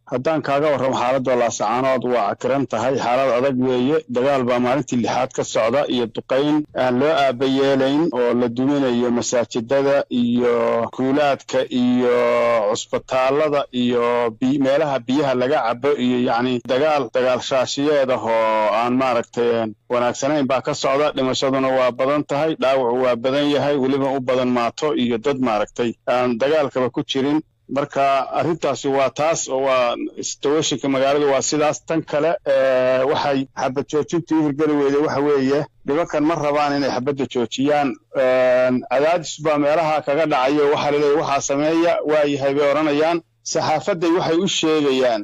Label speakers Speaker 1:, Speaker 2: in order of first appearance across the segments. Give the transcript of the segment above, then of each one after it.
Speaker 1: Haddaan kaaga warramo xaaladda Laascaanood, waa cakiran tahay, xaalad adag weeye. Dagaal baa maalintii lixaad ka socda iyo duqayn aan loo aabayeelayn oo la duminayo masaajidada iyo kuulaadka iyo cusbitaallada iyo meelaha biyaha laga cabo iyo yacni dagaal shaashiyeed ah oo aan maaragtay wanaagsanayn baa ka socda. Dhimashaduna waa badan tahay, dhaawacu waa badan yahay, weliba u badan maato iyo dad maaragtay aan dagaalkaba ku jirin. Marka arrintaasi waa taas oo waa situationka magaaladu waa sidaas. Tan kale, waxay xabad joojintu u hirgeli weyday waxa weeye nimankan ma rabaan inay xabadda joojiyaan. Cadaadis baa meelaha kaga dhacayo, waxaa laleeyahy waxaa sameeya, waayahay bay odhanayaan. Saxaafadday waxay u sheegayaan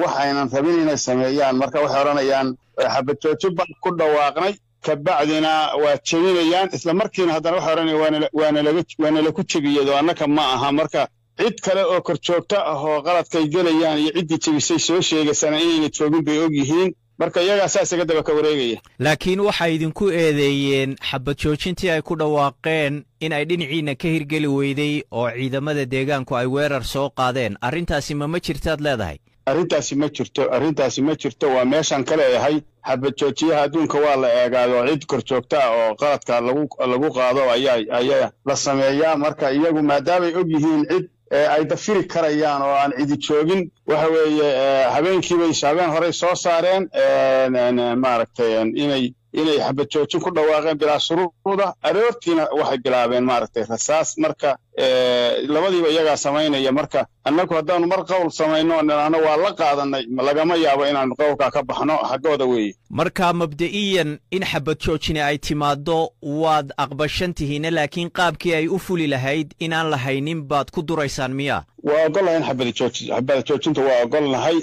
Speaker 1: wax aynan rabin inay sameeyaan. Marka waxay odhanayaan xabad joojin baan ku dhawaaqnay, kabacdina waa jebinayaan isla markiina. Haddana waxay odhanayaan waana laku jebiyado, annaka ma aha. Marka cid kale oo korjoogto ah oo qaladkay gelayaan iyo ciddii jebisay soo sheegaysana inayna joogin bay og yihiin. Marka iyagaa saas iga daba ka wareegaya.
Speaker 2: Laakiin waxay idinku eedeeyeen xabad joojintii ay ku dhawaaqeen in ay dhinaciinna ka hirgeli weyday oo ciidamada deegaanku ay weerar soo qaadeen. Arrintaasi ma jirtaad leedahay?
Speaker 1: Arrintaasi ma jirto, arrintaasi ma jirto. Waa meeshaan ka leeyahay xabad joojiyaha adduunka waa la eegaado, cid korjoogta ah oo qaladka lagu qaado ayaa la sameeyaa. Marka iyagu maadaamay og yihiin cid ay dafiri karayaan oo aan cidi joogin, waxa weeye habeenkiibay habeen horey soo saareen maaragtay inay xabad joojin ku dhawaaqeen bilaa shuruuda. Aroortiina waxay bilaabeen maaragtay rasaas. Marka labadiiba iyagaa samaynaya. Marka annagu haddaanu mar qowl samayno, nidhaahno waa la qaadanay, lagama yaabo inaanu qowlkaa ka baxno, xaggooda weeye.
Speaker 2: Marka mabda'iyan in xabad joojini ay timaaddo waad aqbashan tihiina, laakiin qaabkii ay u fuli lahayd inaan lahaynin baad ku duraysaan miya?
Speaker 1: Waa ogolnahay in xabada joojinta, waa ogolnahay.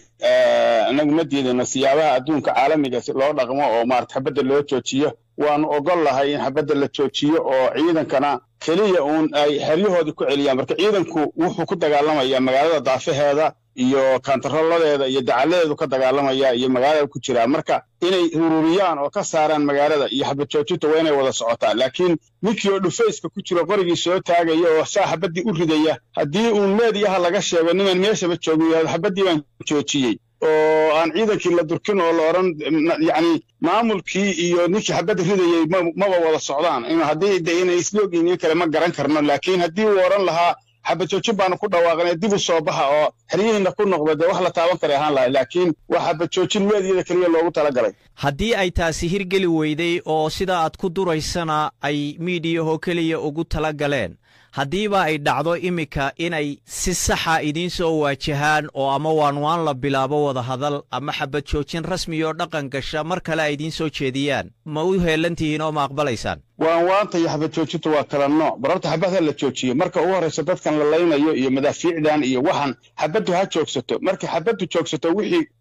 Speaker 1: Annagu ma diidano siyaabaha adduunka caalamiga si loo dhaqmo oo maarata xabadda loo joojiyo. Waanu ogolnahay in xabadda la joojiyo oo ciidankana keliya uun ay xeryahoodii ku celiyaan. Marka ciidanku wuxuu ku dagaalamayaa magaalada daafaheeda iyo kaantaroladeeda iyo dacaladeedu ka dagaalamaya iyo magaalada ku jiraa. Marka inay ururiyaan oo ka saaraan magaalada iyo xabad joojinta waa inay wada socotaa. Laakiin ninkii oo dhufayska ku jiro, qorigii soo taagaya oo saa xabaddii u ridaya, haddii uun meediyaha laga sheego niman meeshaba joogin xabaddii baan joojiyey oo aan ciidankii la durkin oo la odhan, yacni maamulkii iyo ninkii xabadda ridayey maba wada socdaan. Haddii de inay isloogyihin in kale ma garan karno, laakiin haddii uu odhan lahaa xabad joojin baanu ku dhawaaqnay, dib u soo baxa oo xeryihiinna ku noqda, dee wax la taaban karay ahaan lahay. Laakiin waa xabad joojin meediyada keliya loogu talagalay.
Speaker 2: Haddii ay taasi hirgeli weyday oo sidaa aad ku duraysana ay miidiyahoo keliya ugu tala galeen, haddiiba ay dhacdo iminka inay si saxa idiin soo waajahaan oo ama waanwaan la bilaabo wada hadal ama xabad joojin rasmi oo dhaqan gasha mar kale ay idiin soo jeediyaan, ma u heelan tihiin oo ma aqbalaysaan?
Speaker 1: Waanwaanta iyo xabad joojinta waa kala nooc. Bar horta xabadha la joojiyo marka ugu horraysa dadkan la laynayo iyo madaafiicdan iyo waxan, xabaddu ha joogsato. Markii xabaddu joogsato,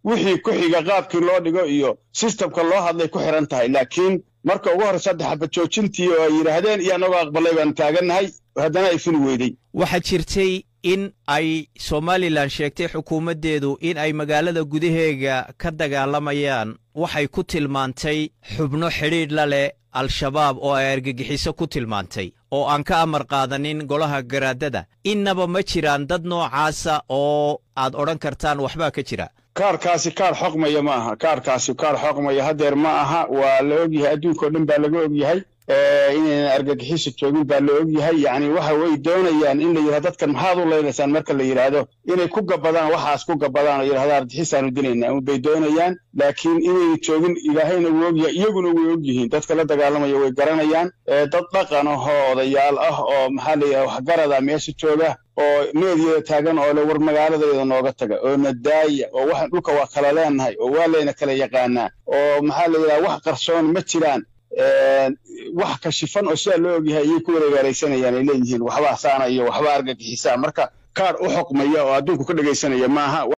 Speaker 1: wixii ku xiga qaabkii loo dhigo iyo systemka loo hadlay ku xiran tahay. Laakiin marka ugu horraysa hadda xabad joojintii oo ay yidhaahdeen iyo annagoo aqbalay baanu taagannahay, haddana ay fuli weyday.
Speaker 2: Waxaa jirtay in ay Somalilan sheegtay xukuumaddeedu in ay magaalada gudaheega ka dagaalamayaan waxay ku tilmaantay xubno xidhiidh la leh Al-Shabaab oo ay argagixiso ku tilmaantay oo aan ka amar qaadanin golaha garaadada. Innaba ma jiraan dad noocaasa oo aad odhan kartaan waxbaa ka jira?
Speaker 1: Kaarkaasi kaar xoqmaya ma aha. Kaarkaasi kaar xoqmaya haddeer ma aha. Waa la ogyahay, adduunka o dhan baa laga ogyahay inaynan argagixiso joogin baa la ogyahay. Yacni waxa way doonayaan in la yidhahdo dadkan maxaad u leynaysaan, marka la yidhaahdo inay ku gabadaan, waxaas ku gabadaan oo yidhahdo argagixisaanu dilaynaa un bay doonayaan. Laakiin inayna joogin Ilaahayna wuu ogyahay, iyaguna way ogyihiin. Dadka la dagaalamaya way garanayaan. Dad dhaqan ahoo odayaal ah oo maxaa la yidhahda waxgarada meesha jooga oo meediyada taagan oo le war magaaladayda nooga taga oo nadaaya oo waxaan dhulka waa kala leenahay oo waa layna kala yaqaanaa oo maxaa la yidhaha wax qarsoon ma jiraan, wax kashifan oo sidaa loo ogyahay ayay ku wareegaalaysanayaan, ay leeyihiin waxbaa saana iyo waxbaa argagixisaa. Marka kaar u xoqmaya oo adduunku ka dhegaysanaya maaha.